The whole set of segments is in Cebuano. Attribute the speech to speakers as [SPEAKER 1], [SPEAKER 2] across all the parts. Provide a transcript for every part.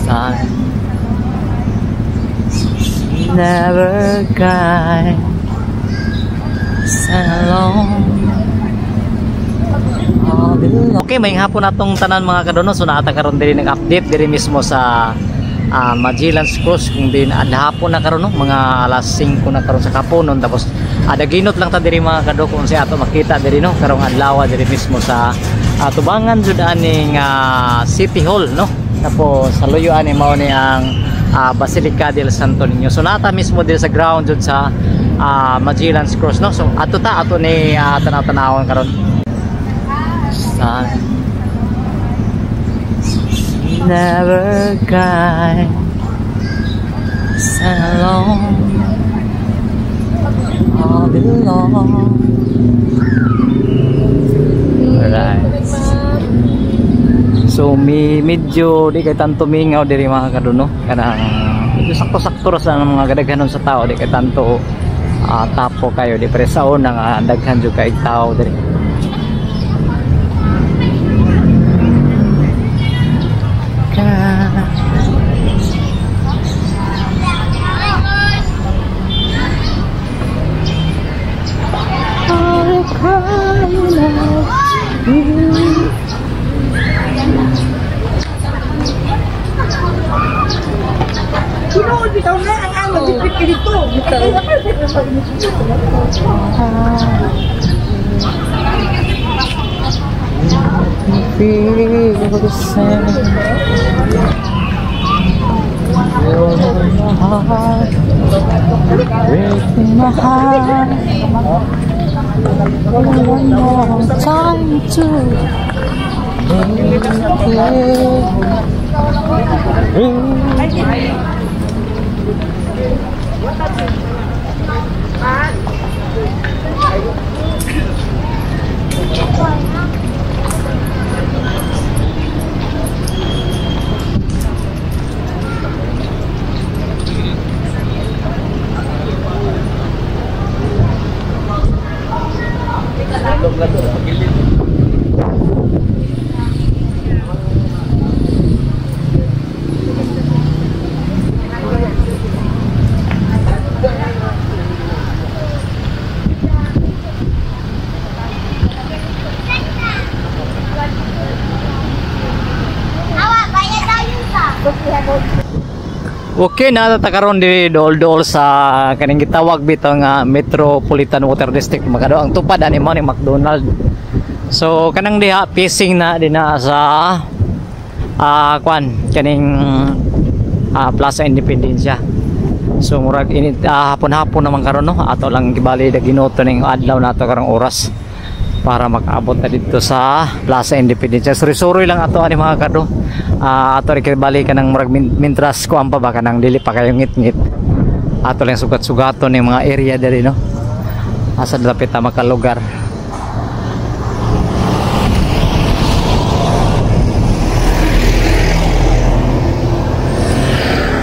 [SPEAKER 1] Sun never guide alone. Okay, may hapon natong tanan mga kadono. So naata karon diri nag-update diri mismo sa Magellan's Cross kung din hapon na karon no, mga alas 5 na karon sa kaponon. Tapos adaginot lang ta diri mga kado kung si ato makita diri no karong adlaw diri mismo sa tubangan jud aning City Hall no. Tapos sa luyo ani mao ni ang Basilica del Santo Niño. So nata mismo diri sa ground jud sa Magellan's Cross no. So ato ta ato ni tanaw-tanawon karon. Sun never guide alone all alone. Alright. So medyo di kay tanto mingaw diri mga kaduno, kanang medyo sakto-sakto ra sa mga kadaghanon sa tao, di kay tanto tapo kayo di pre sa una nga daghan jud kay tao diri.
[SPEAKER 2] Tinuod bitaw na ang ang magbitbit ka dito.
[SPEAKER 1] Feel the same. You're in my heart, breaking my heart. One more time to make it clear. Okay, natata karon di dol-dol sa kaning gitawag bitaw nga Metropolitan Water District mga kado. Ang tupad ani mo ni McDonald. So kanang diha facing na dinha sa kwan kaning Plaza Independencia. So murag init hapon-hapon naman karon no. Ato lang gibali daginoto ning adlaw nato karong oras para makaabot na dito sa Plaza Independencia. Suri-suri lang ato ani mga kado. Ato rin bali ka ng murag mintras kuan pa ba kanang dili pa kayo ngit-ngit. Ato lang sugat-sugaton ning mga area diri no. Asa dapit ta makalugar.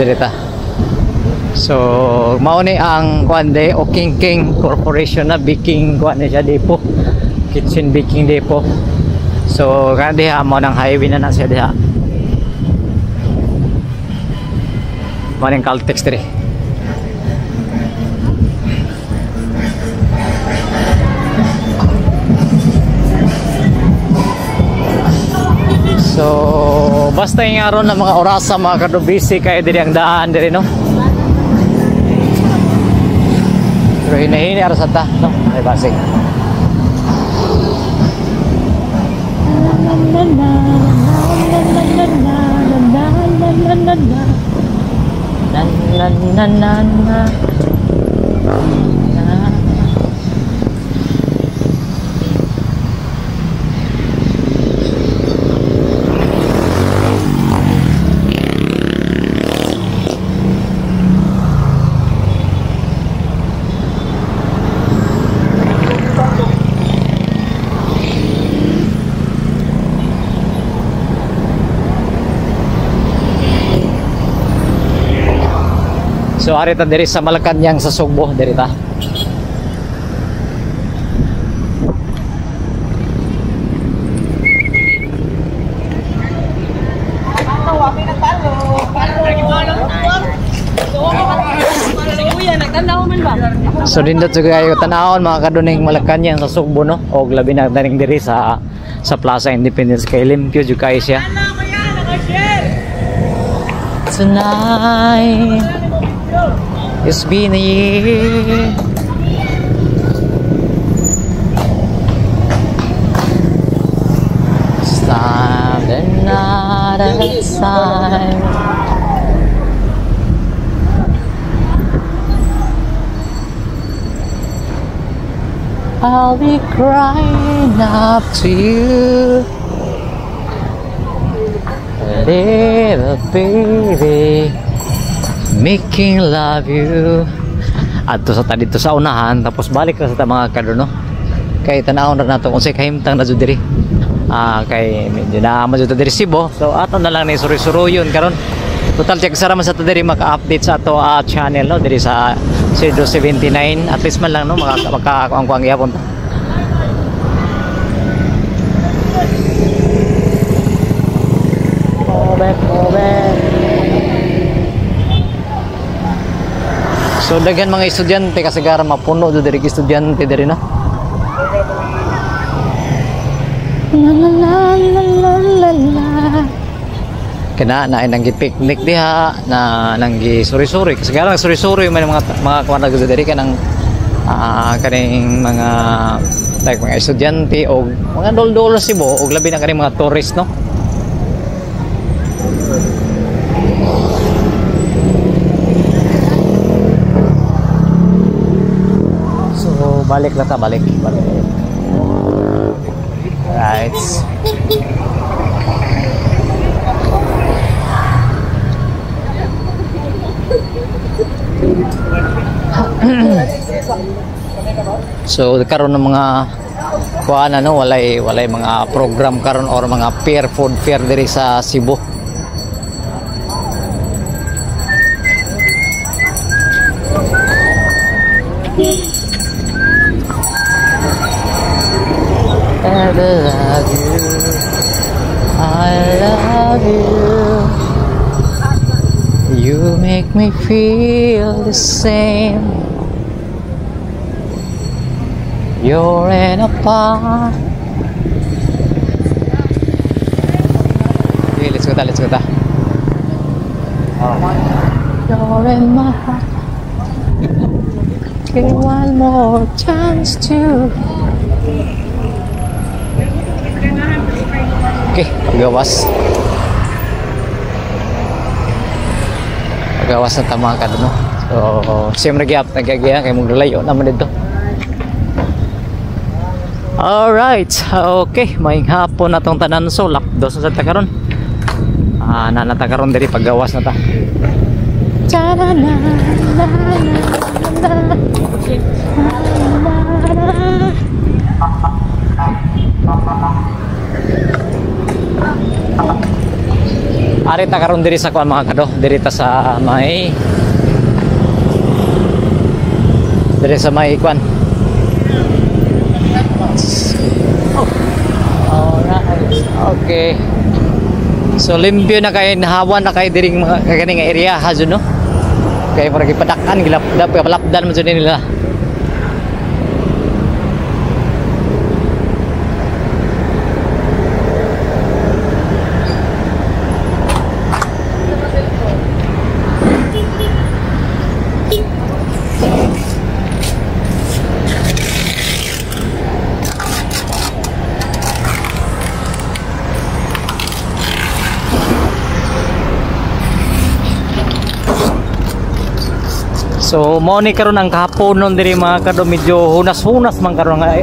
[SPEAKER 1] Diri ta. So mao ni ang kuan de o King King Corporation na baking kuan ni siya depot. Kitchen Baking Depot. So kan diha mo nang highway na na siya diha. Mao ning Caltex diri. So basta yung aron na mga orasa mga kadobisi kayo diri ang daan diri no. Pero hinahini aras ta no, ay basig. Na na na na na na na na na na na na na na. So ari ta diri sa Malacañang sa Sugbo diri ta. So nindot jud kayo tan-awon mga kaduning Malacañang sa Sugbo no, og labi na daning diri sa Plaza Independence kay limpyo jud kayo siya. Tonight it's been a year. It's time and not a time. I'll be crying up to you, little baby, making love you. Adto sa ta dito sa unahan, tapos balik ra sa ta mga kadono. Kay tan-awon ra nato kung say kahimtang na jud diri. Kay medyo naa man jud ta diri Cebu. So ato na lang ni suri-suruyon karon. Total check sara man sa ta diri maka-update sa ato channel no diri sa Cedo 79 at least man lang no maka kuang gihapon ta. Move, move. So daghan mga estudyante kasi gara mapuno do diri estudyante diri no. La la la la la la la. Kana na nang picnic diha na nang suri-suri kasi gara suri-suri may mga kuan na diri kanang kaning mga like mga estudyante o mga dol-dol Cebu og labi na kaning mga tourist no. So balik na ta, balik balik. Right. So karon ng mga kuan ano, walay mga program karon or mga fair, food fair diri sa Cebu. I love you, I love you. You make me feel the same. You're in a part. Okay, let's go ta, let's go ta. You're in my heart. Give one more chance to. Okay, pagawas. Pagawas na tama ka doon, no? So, siyempre gyap, nagagiya kay mong layo naman dito. Alright, okay, maayong hapon na tong tanan. So, lakdos na sa ta karon. Nanata karon diri paggawas na ta. Ari ta karon diri sa kuan mga kado, diri ta sa may diri sa may kuan. Oh. Alright. Okay. So limpyo na kay nahawan na kay diri mga kani nga area ha jud no. Kay murag gipadak-an gilapdap palapdan man jud nila. So mao ni karon ang kahaponon diri mga kado, medyo hunas-hunas man karon nga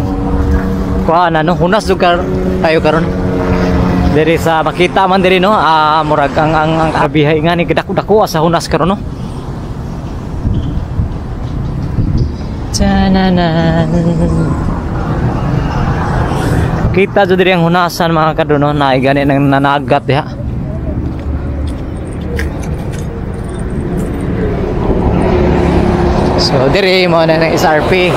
[SPEAKER 1] kuan ano, hunas jud tayo karon. Diri sa makita man diri no, murag ang kabihay nga ni dako-dako sa hunas karon no. Tananan. Kita jud diri ang hunasan mga kado no, naay gani nang nanagat diha. So diri mo na ng SRP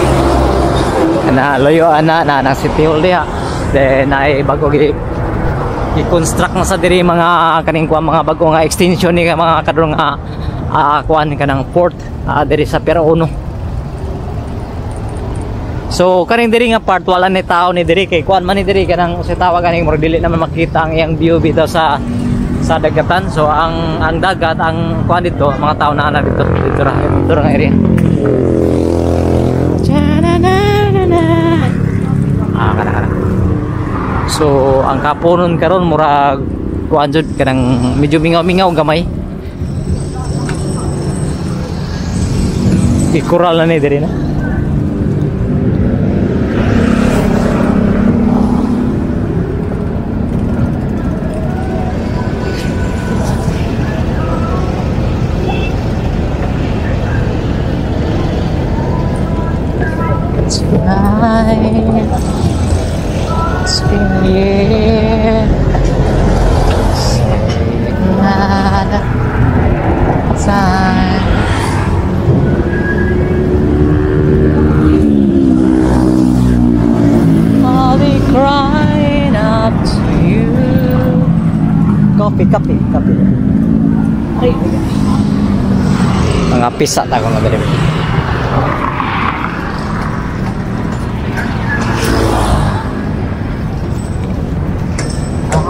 [SPEAKER 1] na layo ana na ng City Hall diha. Then ay bago gi-construct na sa diri mga kaning kuan mga bago nga extension ni mga kadron nga kuan kanang port diri sa Pier 1. So kaning diri nga part, wala ni tao ni diri kay kuan man ni diri, kanang unsay tawag aning, murag dili naman makita ang iyang view bitaw sa dagatan. So ang dagat ang kuan dito, mga tao na ana dito dito ra, dito ra nga area. Tcha-na-na-na-na. Ah, kana kana. So ang kaponon karon, murag kuan jud, kanang medyo mingaw-mingaw gamay. Ikural na ni diri na. Tonight, it's been a year. Say another time. I'll be crying out to you. Coffee, coffee, coffee. Ay, mga pisa ta kung madali.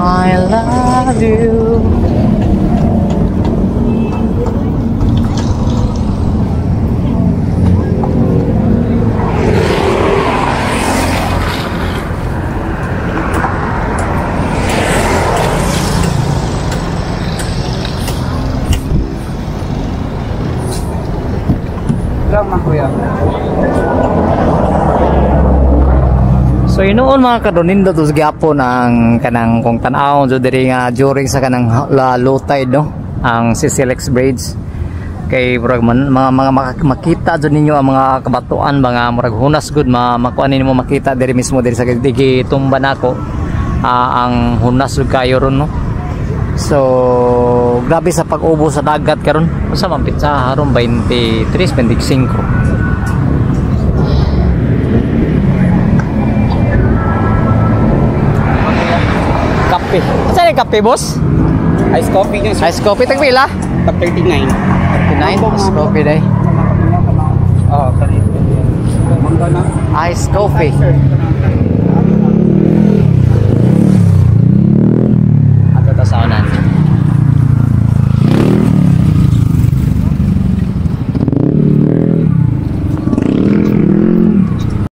[SPEAKER 1] I love you.
[SPEAKER 3] Lang man, kuya.
[SPEAKER 1] So inoon, mga kadonindo, to gyapon ang kanang kung tan-awon jud diri nga during sa kanang low tide, no, ang CCLX Bridge, kay murag man, mga makita jud ninyo ang mga kabatuan, mga murag hunas gud, makuan nimo, makita diri mismo diri sa gitumba nako, ang hunas jud kayo ron, no. So grabe sa pag-ubo sa dagat karon. Unsa man pitsa ron, 23, 25. Kape. Saan yung kape, boss?
[SPEAKER 3] Ice coffee niya, sir.
[SPEAKER 1] Ice coffee, tagpila?
[SPEAKER 3] Top 39.
[SPEAKER 1] 39. Ice coffee day.
[SPEAKER 3] Oo, oh, sorry. Mangga na.
[SPEAKER 1] Ice coffee.
[SPEAKER 3] Sir.